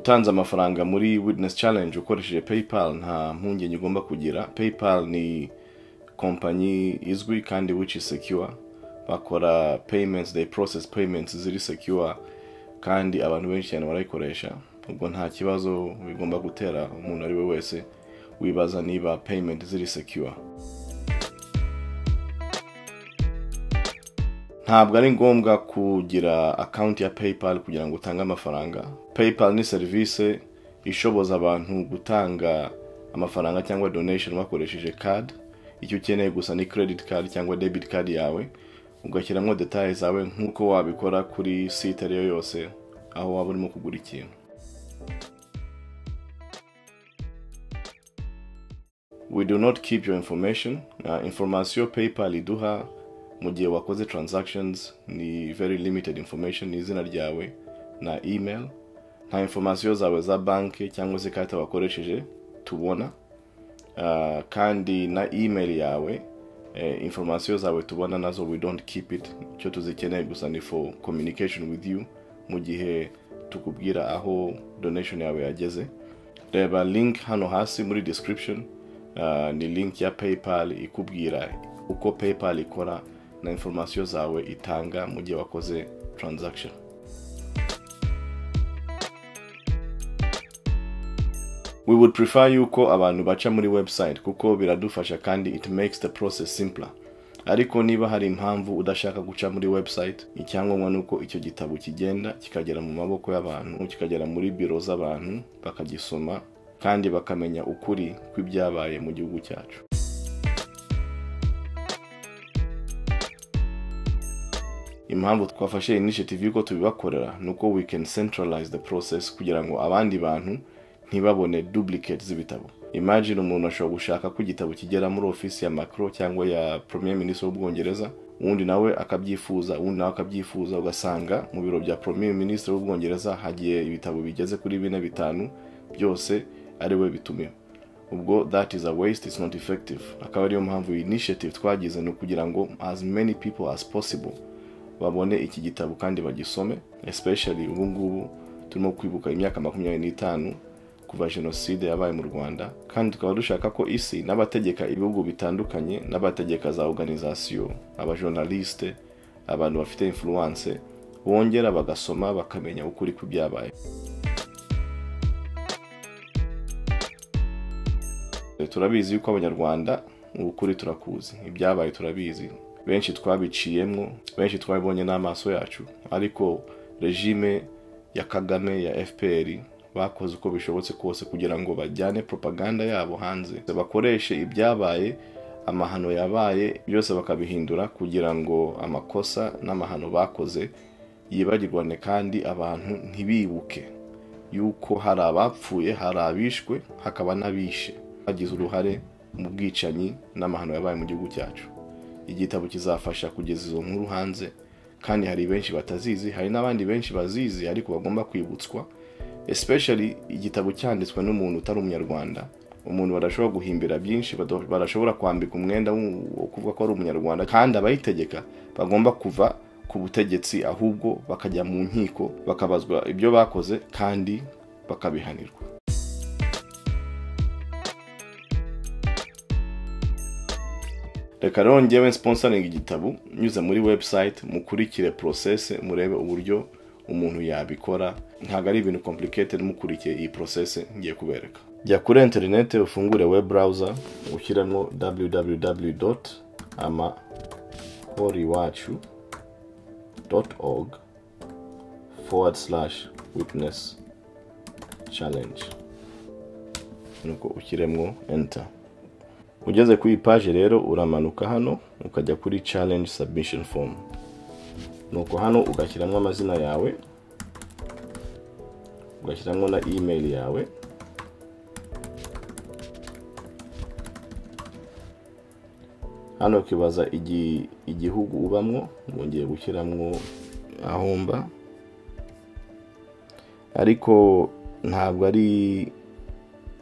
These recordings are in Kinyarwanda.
Utanze amafaranga muri Witness Challenge ukoresheje PayPal, nta mpungenge ugomba kugira. PayPal ni kompanyi izwi kandi which is secure. Bakora payments, they process payments ziri secure, kandi abantu benshi cyane barayikoresha. Ubwo nta kibazo bigomba gutera umuntu ari we wese wibaza niba payment ziri secure. Ntabwo ari ngombwa kugira account ya PayPal kugira ngo utange amafaranga. PayPal ni serivisi ishoboza abantu gutanga amafaranga cyangwa donation bakoresheje card. Icyo ukeneye gusa ni credit card cyangwa debit card yawe, ugashyiramo details zawe nk'uko wabikora kuri site ariyo yose aho waba urimo kugura ikintu. We do not keep your information. Information PayPal iduha mu gihe wakoze transactions ni very limited information, ni izina ryawe na email. Nta information zawe za banki cyangwa se ikarita wakoresheje tubona, kandi na email yawe, information zawe tubona nazo we don't keep it. Icyo tuzikeneye gusa ni for communication with you mu gihe tukubwira aho donation yawe yageze. Reba link hano hasi muri description, ni link ya PayPal ikubwira uko PayPal ikora na information zawe itanga mu gihe wakoze transaction. We would prefer yuko abantu baca muri website kuko biradufasha kandi it makes the process simpler. Ariko niba hari impamvu udashaka guca muri website, icyangombwa nuko icyo gitabo kigenda kikagera mu maboko y'abantu, kikagera muri biro z'abantu, bakagisoma kandi bakamenya ukuri kw'ibyabaye mu gihugu cyacu. Impamvu twafashe initiative yuko tubibakorera nuko we can centralize the process kugira ngo abandi bantu ntibabone duplicate z'ibitabo. Imagine umuntu ashobora gushaka ko igitabo kigera muri office ya Macron cyangwa ya Premier Minister w'Ubwongereza, uwundi nawe akabyifuza, uwundi nawe akabyifuza, ugasanga mu biro bya Premier Minister w'Ubwongereza hagiye ibitabo bigeze kuri 4 5 byose ari we bitumiwe. Ubwo that is a waste, it's not effective. Akaba ariyo mpamvu initiative twagize ni ukugira ngo as many people as possible babone iki gitabo kandi bagisome, especially ubu ngubu turimo kwibuka imyaka 25 kuva jenoside yabaye mu Rwanda, kandi tukaba dushaka ko isi n'abategeka ibihugu bitandukanye, n'abategeka za organisation, abajournaliste, abantu bafite influence bongera bagasoma bakamenya ukuri kw'ibyabaye. Turabizi yuko Abanyarwanda ukuri turakuzi, ibyabaye turabizi, benshi twabiciyemo, benshi twabibonye n'amaso yacu, ariko regime ya Kagame ya FPR bakoze uko bishobotse kose kugira ngo bajyane propaganda yabo hanze, bakoreshe ibyabaye, amahano yabaye byose bakabihindura kugira ngo amakosa n'amahano bakoze yibagirwane, kandi abantu ntibibuke yuko hari abapfuye, hari abishwe, hakaba n'abishe bagize uruhare mu bwicanyi n'amahano yabaye mu gihugu cyacu. Igitabo kizafasha kugeza izo nkuru hanze, kandi hari benshi batazizi, hari n'abandi benshi bazizi ariko bagomba kwibutswa, especially igitabo cyanditswe n'umuntu utari umunyarwanda, umuntu badashobora guhimbira byinshi, barashobora kwambika umwenda wo kuvuga ko ari umunyarwanda, kandi abayitegeka bagomba kuva ku butegetsi ahubwo bakajya mu nkiko bakabazwa ibyo bakoze kandi bakabihanirwa. Reka rero njyewe sponsoring igitabo nyuze muri website, mukurikire process, murebe uburyo umuntu yabikora. Ntabwo ari ibintu complicated, mukurikiye iyi process ngiye kubereka. Jya kuri internet ufungure web browser, ushyiremo www.amahoriwacu.org/witness challenge, nuko ushyiremo enter. Ugeze kuri page rero uramanuka hano ukajya kuri challenge submission form, nuko hano ugashyiramo amazina yawe, ugashyiramo na email yawe, hano ukibaza igihugu ubamwo, ngiye gushyiramo ahomba, ariko ntabwo ari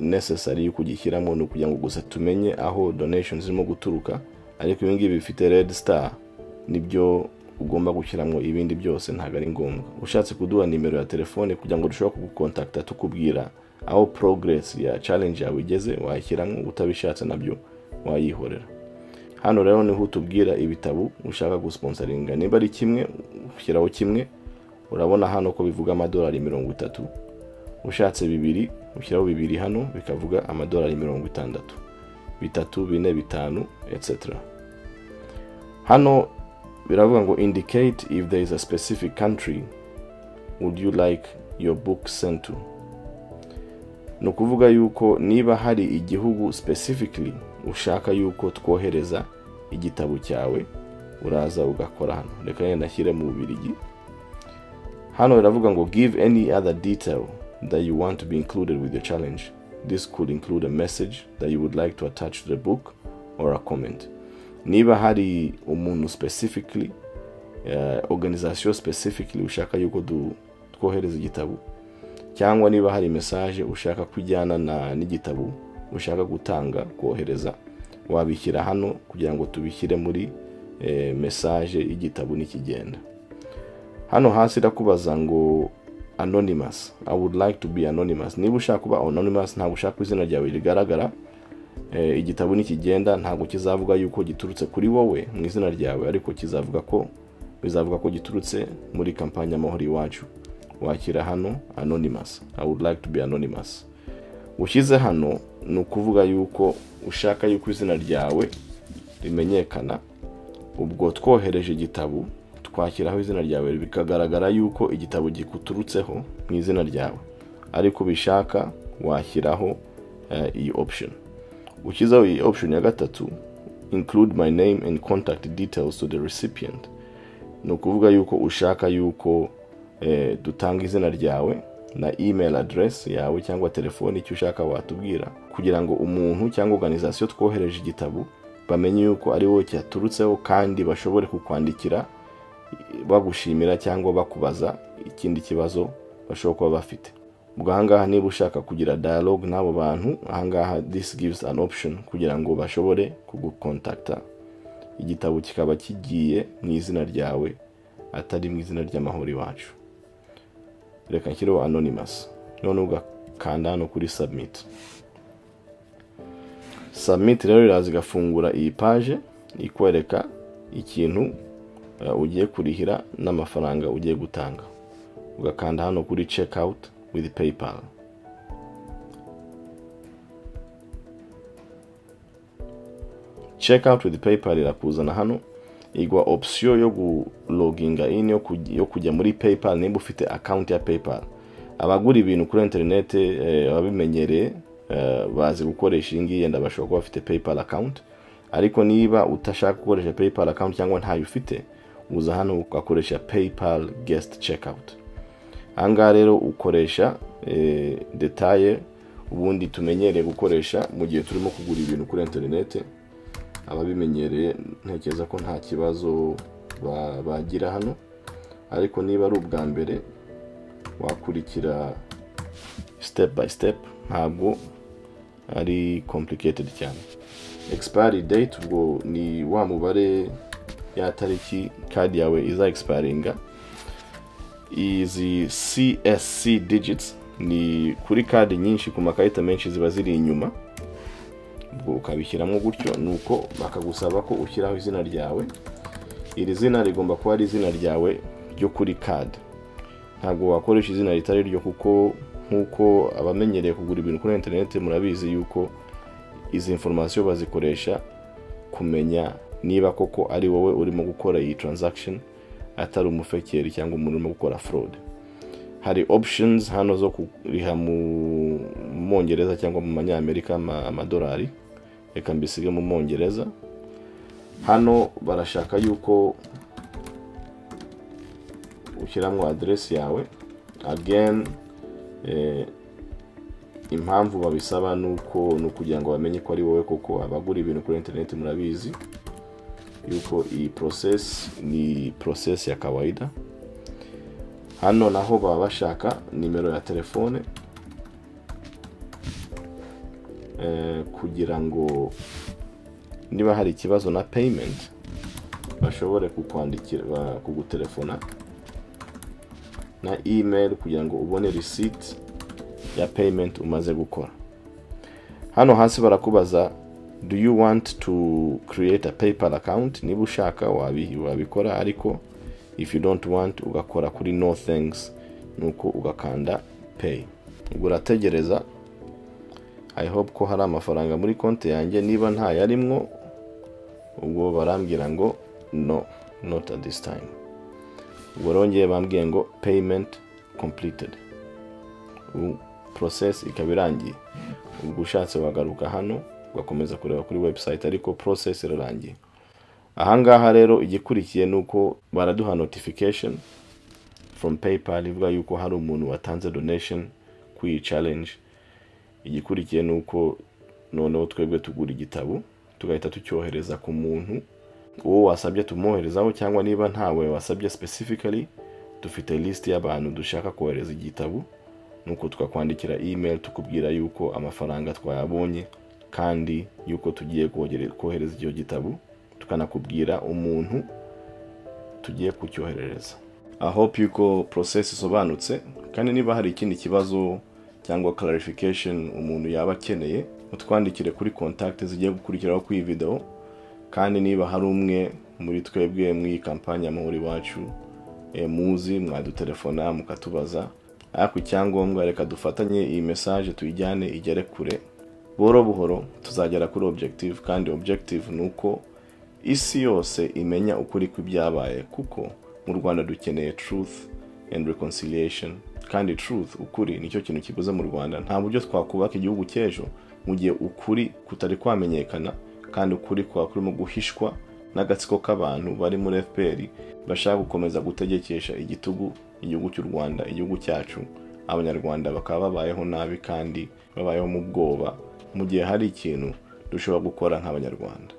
necessary yuko ugishyiramo, ni ukugira ngo gusa tumenye aho donations zirimo guturuka. Ariko ibi ngibi bifite red star nibyo ugomba gushyiramo, ibindi byose ntabwo ari ngombwa. Ushatse kuduha nimero ya telefone kugira ngo dushobore kugukontakta tukubwira aho progress ya challenge yawe igeze, wayishyiramo, utabishatse nabyo wayihorera. Hano rero niho utubwira ibitabo ushaka gusponsoringa. Niba ari kimwe ushyiraho kimwe, urabona hano ko bivuga amadolari 30. Ushatse bibiri ushyiraho bibiri hano bikavuga amadolari 60, 3, 4, 5 etc. Hano biravuga ngo indicate if there is a specific country would you like your book sent to. Ni ukuvuga yuko niba hari igihugu specifically ushaka yuko twohereza igitabo cyawe, uraza ugakora hano. Reka yenda nashyire mu Bubiligi. Hano biravuga ngo give any other detail that you want to be included with your challenge. This could include a message that you would like to attach to the book or a comment. Niba hari umuntu specifically, organisation specifically ushaka yuko twohereza igitabo, cyangwa niba hari message ushaka kujyana na n'igitabo ushaka gutanga kohereza, wabishyira hano kugira ngo tubishyire muri message y'igitabo nikigenda. Hano hasi irakubaza ngo anonymous, I would like to be anonymous. Niba ushaka kuba anonymous, ntabwo ushaka izina ryawe rigaragara, igitabo nikigenda ntabwo kizavuga yuko giturutse kuri wowe mu izina ryawe, ariko bizavuga ko giturutse muri kampanye Amahoro Iwacu. Wakira hano anonymous, I would like to be anonymous. Ushyize hano ni ukuvuga yuko ushaka yuko izina ryawe rimenyekana, ubwo twohereje igitabo twakiraho izina ryawe bikagaragara yuko igitabo gikuturutseho mu izina ryawe, ariko bishaka washyiraho iyi option. Ushyizeho iyi option ya gatatu, include my name and contact details to the recipient, ni ukuvuga yuko ushaka yuko dutanga izina ryawe na email address yawe cyangwa telefone, icyo ushaka watubwira, kugira ngo umuntu cyangwa organisation twohereje igitabo bamenye yuko ari wowe cyaturutseho, kandi bashobore kukwandikira bagushimira cyangwa bakubaza ikindi kibazo bashobora kuba bafite. Ubwo ahangaha niba ushaka kugira dialogue n'abo bantu, ahangaha this gives an option kugira ngo bashobore kugukontakta, igitabo kikaba kigiye mu izina ryawe atari mu izina ry'Amahoro Iwacu. Reka nshyireho anonymous, none ugakanda hano kuri submit. Submit rero iraza igafungura iyi page ikwereka ikintu ugiye kurihira n'amafaranga ugiye gutanga. Ugakanda hano kuri check out with PayPal. Check out with PayPal irakuzana hano, igwa option yo guloginga in, yo kujya muri PayPal niba ufite account ya PayPal. Abagura ibintu kuri internet ababimenyereye bazi gukoresha iyi ngiyi, yenda bashobora kuba bafite PayPal account, ariko niba utashaka gukoresha PayPal account cyangwa ntayo ufite, uza hano ugakoresha PayPal guest checkout. Ahangaha rero ukoresha detail ubundi tumenyereye gukoresha mu gihe turimo kugura ibintu kuri internet. Ababimenyereye ntekereza ko nta kibazo bagira hano, ariko niba ari ubwa mbere wakurikira step by step, ntabwo ari complicated cyane. Expiry date ubwo ni wa mubare ya tariki card yawe iza expiringa. Izi CSC digits ni kuri card nyinshi, ku makarita menshi ziba ziri inyuma, ubwo ukabishyiramo gutyo, nuko bakagusaba ko ushyiraho izina ryawe. Iri zina rigomba kuba ari izina ryawe ryo kuri card, ntabwo wakoresha izina ritari ryo, kuko nkuko abamenyereye kugura ibintu kuri internet murabizi yuko izi information bazikoresha kumenya niba koko ari wowe urimo gukora iyi transaction, atari umufekeri cyangwa umuntu urimo gukora fraud. Hari options hano zo kuriha mu Mongereza cyangwa mu Manyamerika amadolari, reka mbisige mu Mongereza. Hano barashaka yuko ushyiramo address yawe. Again, impamvu babisaba nuko nukugira ngo bamenye ko ari wowe koko. Abagura ibintu kuri internet murabizi yuko iyi process ni process ya kawaida. Hano naho baba bashaka nimero ya telefone kugira ngo niba hari ikibazo na payment Bashobore kukwandikira, kugutelefona na email kugira ngo ubone receipt ya payment umaze gukora. Hano hasi barakubaza: "Do you want to create a PayPal account?" Niba ushaka wabikora, ariko if you don't want, ugakora kuri "No thanks", nuko ugakanda pay. Ubwo urategereza. I hope ko hari amafaranga muri konti yanjye. Niba ntayarimwo, ubwo barambwira ngo "No, not at this time". Ubwo rongeye bambwiye ngo "Payment completed". Ubu process ikaba irangiye. Ubwo ushatse wagaruka hano ugakomeza kureba kuri website, ariko process irarangiye. Ahangaha rero igikurikiye ni uko baraduha notification from PayPal ivuga yuko hari umuntu watanze donation kuri iyi challenge. Igikurikiye ni uko noneho twebwe tugura igitabo, tugahita tucyohereza ku muntu uwo wasabye tumwoherezaho, cyangwa niba ntawe wasabye specifically, dufite list y'abantu dushaka kohereza igitabo, nuko tukakwandikira email tukubwira yuko amafaranga twayabonye kandi yuko tugiye kohereza icyo gitabo, tukanakubwira umuntu tugiye kucyoherereza. I hope yuko process isobanutse, kandi niba hari ikindi kibazo cyangwa clarification umuntu yaba akeneye, utwandikire kuri contact zigiye gukurikiraho kuri iyi video. Kandi niba hari umwe muri twebwe muri iyi kampani y'Amahoro Iwacu muzi, mwadutelefona mukatubaza. Ariko icyangombwa, reka dufatanye iyi message tuyijyane igere kure. Buhoro buhoro tuzagera kuri objective, kandi objective ni uko isi yose imenya ukuri kw'ibyabaye, kuko mu Rwanda dukeneye truth and reconciliation. Kandi truth, ukuri, nicyo kintu kibuze mu Rwanda. Nta buryo twakubaka igihugu cy'ejo mu gihe ukuri kutari kwamenyekana, kandi ukuri kwa kurimo guhishwa n'agatsiko k'abantu bari muri FPR bashaka gukomeza gutegekesha igitugu igihugu cy'u Rwanda, igihugu cyacu. Abanyarwanda bakaba babayeho nabi kandi babayeho mu bwoba, mu gihe hari ikintu dushobora gukora nk'Abanyarwanda.